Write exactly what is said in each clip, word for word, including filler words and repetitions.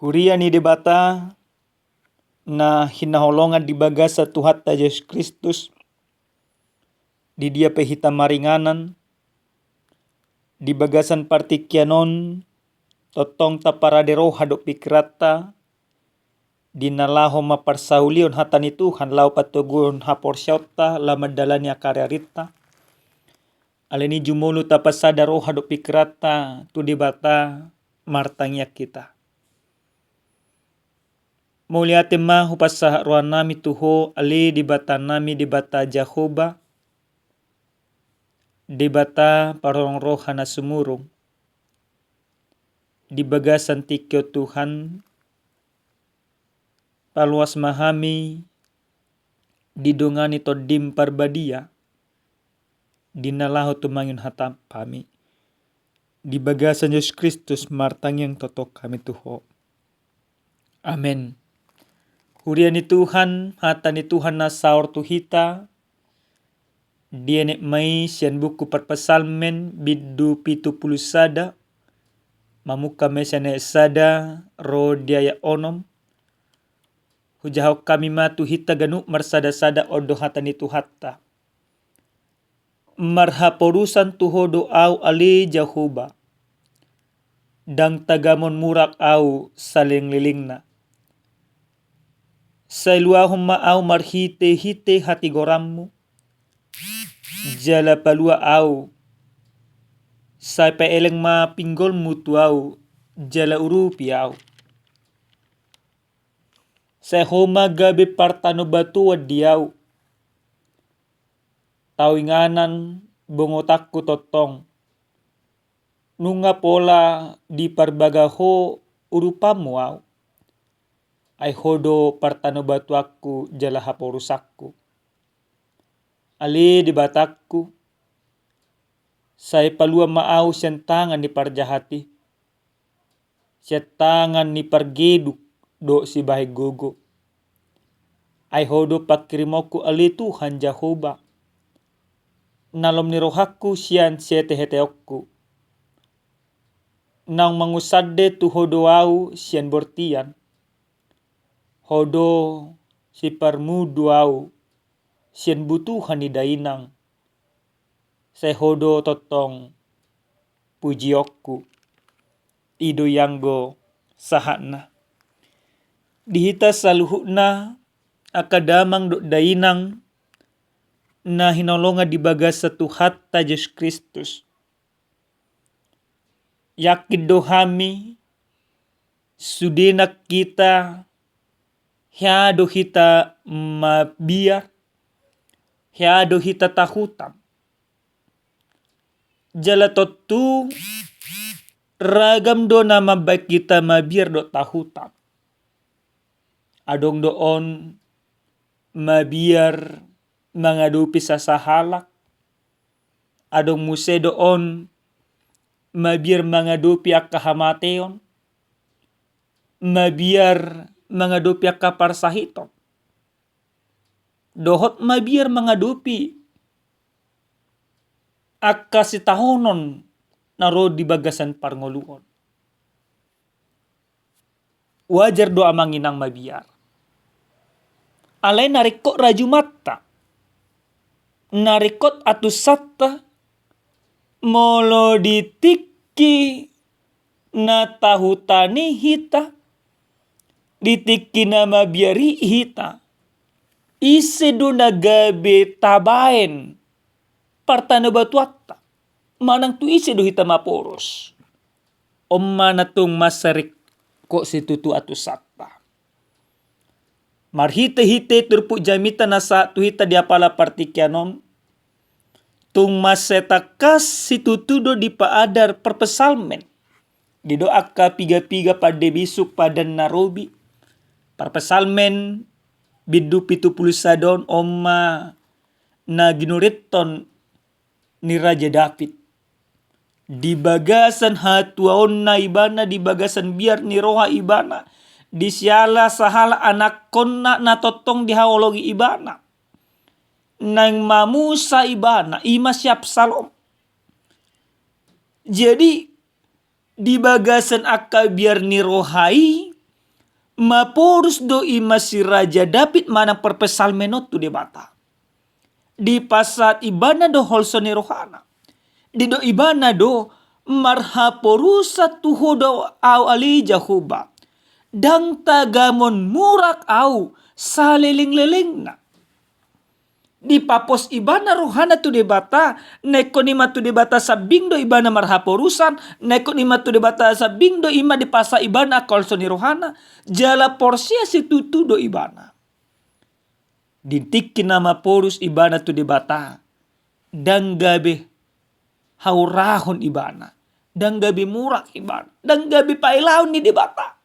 Huria ni Debata na hinaholongan di bagasan Tuhanta Jesus Kristus, di dia pe hita maringanan, di bagasan partingkian on, tongtong taparade roha dohot pingkiranta, di na laho mamparsaulihon hata ni Tuhan laho patoguhon haporseaonta laho mandalani angka ariarinta. Alani i jumolo tapasada roha dohot pingkiranta tu Debata, martangiang hita. Mauliate ma hupasahat rohanami tu Ho, ale Debatanami, Debata Jahowa, Debata parholong roha na sumurung. Di bagasan tingki on Tuhan, paloas ma hami didongani Tondim Parbadia, di na laho tumangihon hataM hami. Di bagasan Jesus Kristus martangiang tongtong hami tu Ho. Amen. Huria ni Tuhan, hata ni Tuhan na saor tu hita, dienet ma i sian buku Parpsalmen bindu pitu pulu sada, mamungka ma i sian ayat sada ro di ayat onom. Hujahahon hami ma tu hita ganup marsada-sada, on do hata ni Tuhanta. Marhaporusan tu Ho do ahu ale Jahowa. Ndang tagamon murak ahu salelenglelengna. Sai luahon ma ahu marhitehite hatigoranMu. Jala palua ahu. Sai paeleng ma pinggolMu tu ahu, jala urupi ahu. Sai Ho ma gabe partanobatuan di ahu. Tau inganan bongotanku tongtong. Nunga pola diparbaga Ho urupanMu ahu. Ai Ho do partanobatuanku jala haporusanku. Ale Debatangku, sai palua ma ahu sian tangan ni parjahat i, sian tangan ni pargeduk dohot sibahen gogo. Ai Ho do pangkirimonku ale Tuhan Jahowa, na lom ni rohangku sian siheteheteonku. Naung mangusande tu Ho do ahu sian bortian. Ho do siparmudu ahu sian butuhan ni dainang. Sai Ho do tongtong pujionku. I do ianggo sahatna. Di hita saluhutna, angka damang dohot dainang na hinaholongan di bagasan Tuhanta Jesus Kristus. Yakin do hami, sude nang hita, hea do hita mabiar, hea do hita tahutan. Jala tontu ragam do na mambahen hita mabiar dohot tahutan. Adong do on mabiar mangadopi sasahalak. Adong muse do on mabiar mangadopi angka hamateon. Mabiar mangadopi angka parsahiton. Dohot mabiar mangadopi angka sitaonon na ro di bagasan parngoluon. Wajar do amang inang mabiar. Alai na ringkot rajumanta, na ringkot atusanta, molo di tingki na tahutan i hita, di tingki na mabiar i hita, ise do na gabe tabaen partanobatuanta, manang tu ise do hita maporus? On ma na tung mansai ringkot situtu atusanta. Marhitehite turpuk jamita na sahat tu hita di apala partingkian on, tung mansai tangkas situtu do dipaadar parpsalmen. Didok angka piga-piga pande bisuk padan na robi. Parpsalmen bindu pitu pulu sada on, on ma na ginurinta ni Raja David. Di bagasan hatuaonna ibana, di bagasan biar ni roha ibana, di siala sahala anakkonna na tongtong dihaholongi ibana. Naeng mamusa ibana, i ma si Absalom. Jadi, di bagasan angka biar ni roha i, Maporus do i ma si Raja David manang parpsalmen on tu Debata. Dipasahat ibana do holso ni rohana. Didok ibana do, marhaporusan tu Ho do au ale Jahowa. Ndang tagamon murak au salelenglelengna. Dipapos ibana rohana tu Debata, na ingkon i ma tu Debata sambing do ibana marhaporusan, na ingkon i ma tu Debata sambing do i ma dipasahat ibana angka holso ni rohana, jala porsea situtu do ibana. Di tingki na maporus ibana tu Debata, ndang gabe haurahon ibana, ndang gabe murak ibana, ndang gabe pailaon ni Debata,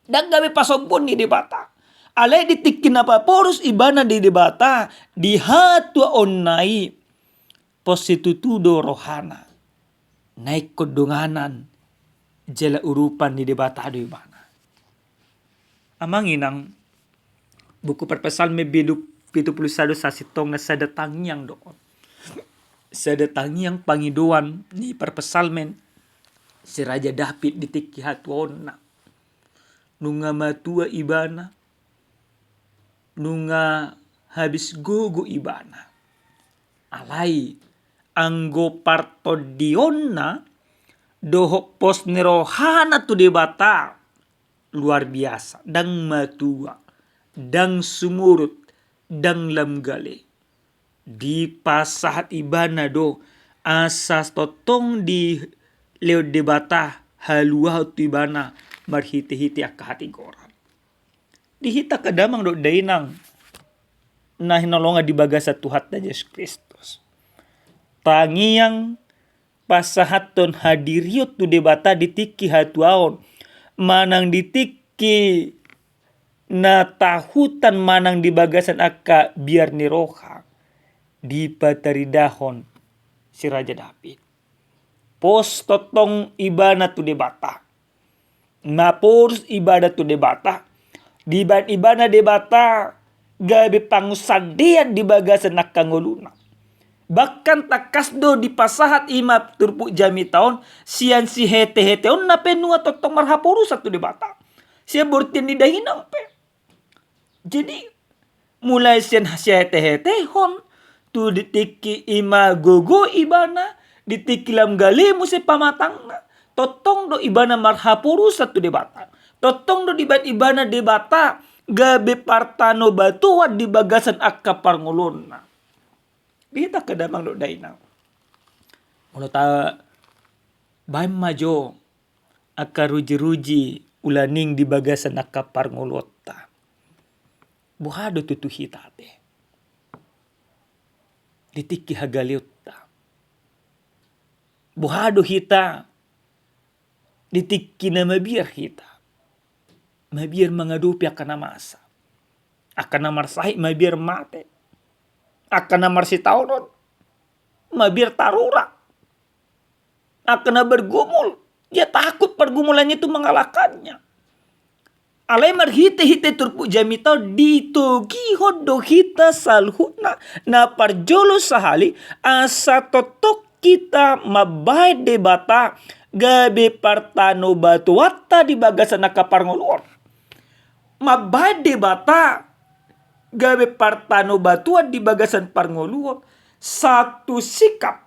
ndang gabe pasombuon ni Debata. Alai di tingki na maporus ibana di Debata, di hatuaonna i, pos situtu do rohana, na ingkon donganan jala urupan ni Debata do ibana. Amang inang, buku parpsalmen pitu, pitu pulu sada sasintongna sada tangiang do on. Sada tangiang pangidoan ni parpsalmen si Raja David di tingki hatuaonna. Nunga matua ibana, nunga habis gogo ibana. Alai anggo partondionna dohot pos ni rohana tu Debata luar biasa, ndang matua, ndang sumurut, ndang lam gale. Dipasahat ibana do asa tongtong dilehon Debata haluaon tu ibana marhitehite angka hatigoran. Di hita angka damang dohot dainang na hinaholongan di bagasan Tuhanta Jesus Kristus, tangiang pasahathon hadirion tu Debata di tingki hatuaon manang di tingki na tahutan manang di bagasan angka biar ni roha dipataridahon si Raja David. Pos tongtong ibana tu Debata. Maporus ibana tu Debata. Dibaen ibana Debata gabe pangunsandean di bagasan angka ngoluna. Bahkan tangkas do dipasahat i ma turpuk jamita on, sian siheteheteonna pe nunga tongtong marhaporusan tu Debata. Sian bortian ni dainang pe. Jadi, mulai sian sihetehetehon, tu di tingki i ma gogo ibana, di tingki lam gale muse pamatangna, tongtong do ibana marhaporusan tu Debata. Tongtong do dibaen ibana Debata gabe partanobatuan di bagasan angka parngoluonna. Di hita angka damang dohot dainang, molo tabaen ma jo angka rujiruji ulaning di bagasan angka parngoluonta, boha do tutu hita ate di tingki hagaleonta? Boha do hita di tingki na mabiar hita? Mabiar mangadopi angka na masa, angka na marsahit, mabiar mate, angka na marsitaonon, mabiar tarura, angka na bergumul, dia takut pergumulannya itu mengalahkannya. Alai marhitehite turpuk jamita on ditogihon do hita saluhutna, na parjolo sahali asa tongtong hita mambaen Debata gabe partanobatuanta di bagasan angka parngoluon. Mambaen Debata gabe partanobatuan di bagasan parngoluon, satu sikap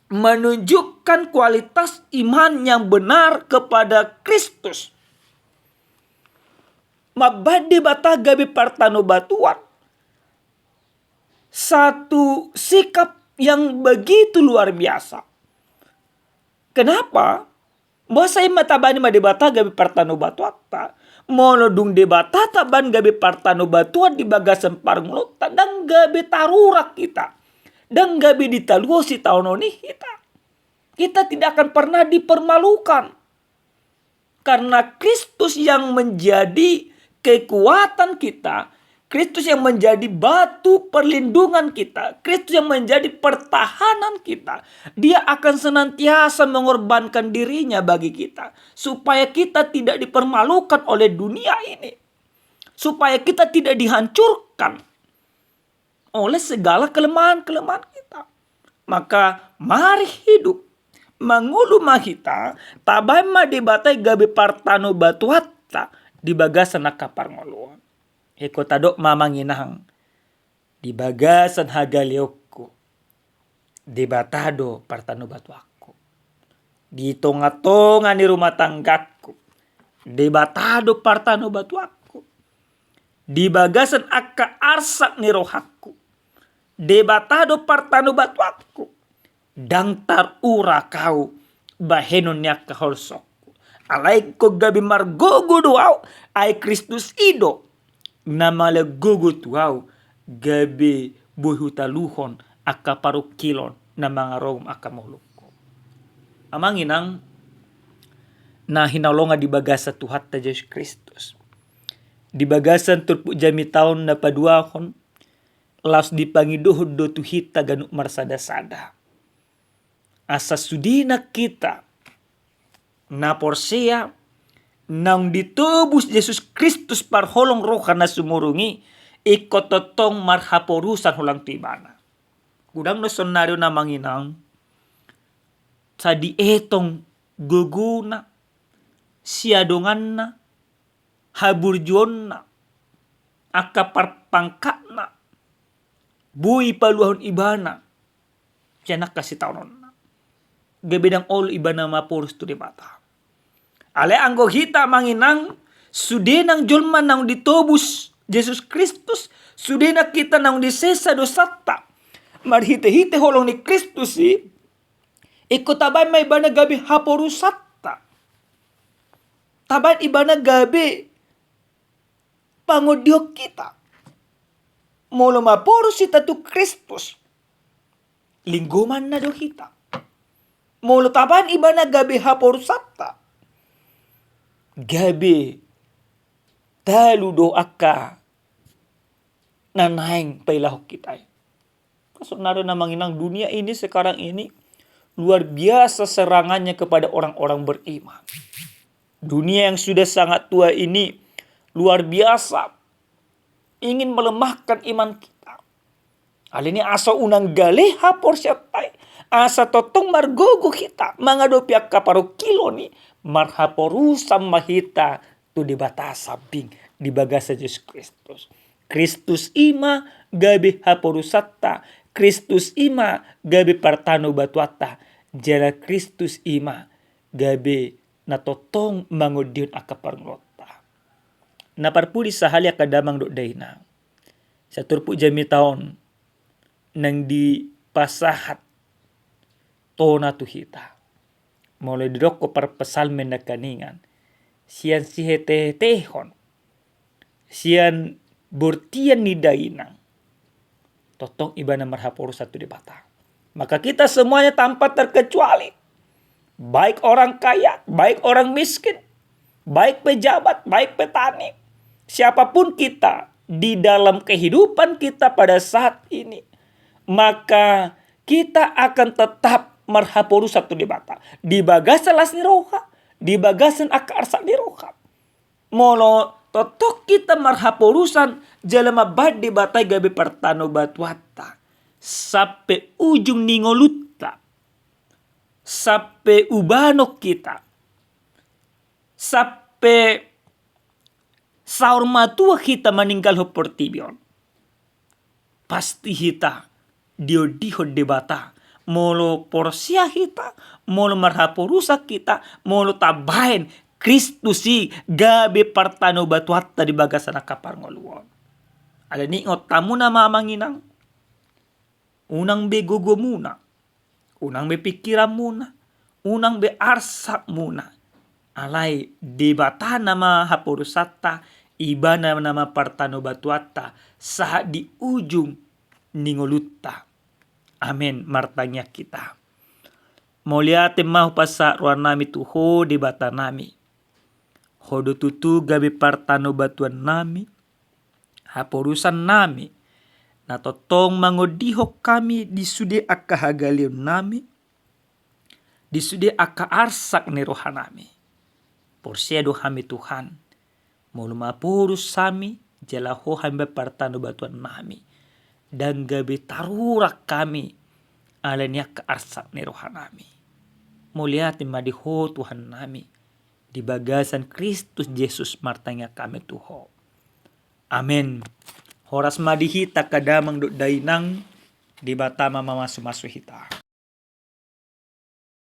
menunjukkan kualitas iman yang benar kepada Kristus. Mambaen Debata gabe partanobatuan, satu sikap yang begitu luar biasa. Kenapa? Masa i ma tabaen ma Debata gabe partanobatuanta. Molo dung Debata tabaen gabe partanobatuan di bagasan parngoluonta, ndang gabe tarura hita, ndang gabe ditaluhon sitaonon i hita. Kita tidak akan pernah dipermalukan. Karena Kristus yang menjadi kekuatan kita, Kristus yang menjadi batu perlindungan kita, Kristus yang menjadi pertahanan kita, Dia akan senantiasa mengorbankan diri-Nya bagi kita, supaya kita tidak dipermalukan oleh dunia ini, supaya kita tidak dihancurkan oleh segala kelemahan-kelemahan kita. Maka mari hidup, mangolu ma hita, tabaen ma Debata i gabe partanobatuanta di bagasan angka parngoluon. Ingkon tadok ma amang inang, di bagasan hagaleonku, Debata do partanobatuanku. Di tongatonga ni rumah tanggaku, Debata do partanobatuanku. Di bagasan angka arsak ni rohangku, Debata do partanobatuanku. Ndang tarurak ahu bahenon ni angka holsokku. Alai ingkon gabe margogo do ahu, ai Kristus i do na mangalean gogo tu ahu, gabe boi hutaluhon angka parungkilon na mangarogom angka ngolungku. Amang inang na hinaholongan di bagasan Tuhanta Jesus Kristus, di bagasan turpuk jamita on na paduahon, laos dipangidohon do tu hita ganup marsadasada. Asa sudena hita na porsea, naung ditobus Jesus Kristus parholong roha na sumurung i, ingkon tongtong marhaporusan holan tu Ibana. Godang do saonari on amang inang, sai dietong gogona, siadonganna, haburjuonna, angka parpangkatna, boi paluahon ibana sian angka sitaononna. Gabe ndang olo ibana maporus tu Debata. Alai anggo hita amang inang, sude nang jolma naung ditobus Jesus Kristus, sude nang hita naung disesa dosanta marhitehite holong ni Kristus i, ingkon tabaen ma ibana gabe haporusanta. Tabaen ibana gabe pangondihon hita. Molo maporus hita tu Kristus, linggomanna do hita. Molo tabaen ibana gabe haporusanta, gabe talu do angka na naeng pailahon hita i. Saonari on amang inang, dunia ini sekarang ini luar biasa serangannya kepada orang-orang beriman. Dunia yang sudah sangat tua ini luar biasa ingin melemahkan iman kita. Alani i asa unang gale haporseaonta i, asa tongtong margogo hita mangadopi angka parungkilon i, marhaporusan ma hita tu Debata sambing di bagasan Jesus Kristus. Kristus i ma gabe haporusanta, Kristus i ma gabe partanobatuanta, jala Kristus i ma gabe na tongtong mangondihon angka parngoluonta. Na parpudi sahali angka damang dohot dainang, saturpuk jamita on naeng dipasahat tona tu hita. Molo didokkon parpsalmen nangkiningan, sian sihetehetehon, sian bortian ni dainang, tongtong ibana marhaporusan tu Debata. Maka kita semuanya tanpa terkecuali, baik orang kaya, baik orang miskin, baik pejabat, baik petani, siapapun kita di dalam kehidupan kita pada saat ini, maka kita akan tetap marhaporusan tu Debata di bagasan las ni roha, di bagasan angka arsak ni roha. Molo tongtong hita marhaporusan, jala mambahen Debata i gabe partanobatuanta sampe ujung ni ngolunta, sampe ubanon hita, sampe saur matua hita maninggalhon portibi on, pasti hita diondihon Debata. Molo porsea hita, molo marhaporusan hita, molo tabaen Kristus i gabe partanobatuanta di bagasan angka parngoluon. Alani i ingot hamuna ma amang inang, unang be gogomuna, unang be pingkiranmuna, unang be arsakmuna. Alai Debata nama haporusanta, Ibana nama partanobatuanta sahat di ujung ni ngolunta. Amen. Martangiang hita. Mauliate ma hupasahat rohanami tu Ho Debatanami. Ho do tutu gabe partanobatuannami, haporusannami, na tongtong mangondihon hami di sude angka hagaleonnami, di sude angka arsak ni rohanami. Porsea do hami Tuhan, molo maporus hami, jala Ho hami bahen partanobatuannami, ndang gabe tarurak hami alani angka arsak ni rohanami. Mauliate ma di Ho Tuhannami. di bagasan Kristus Jesus martangiang hami tu Ho. Amen. Horas ma di hita angka damang dohot dainang, Debata ma mamasumasu hita.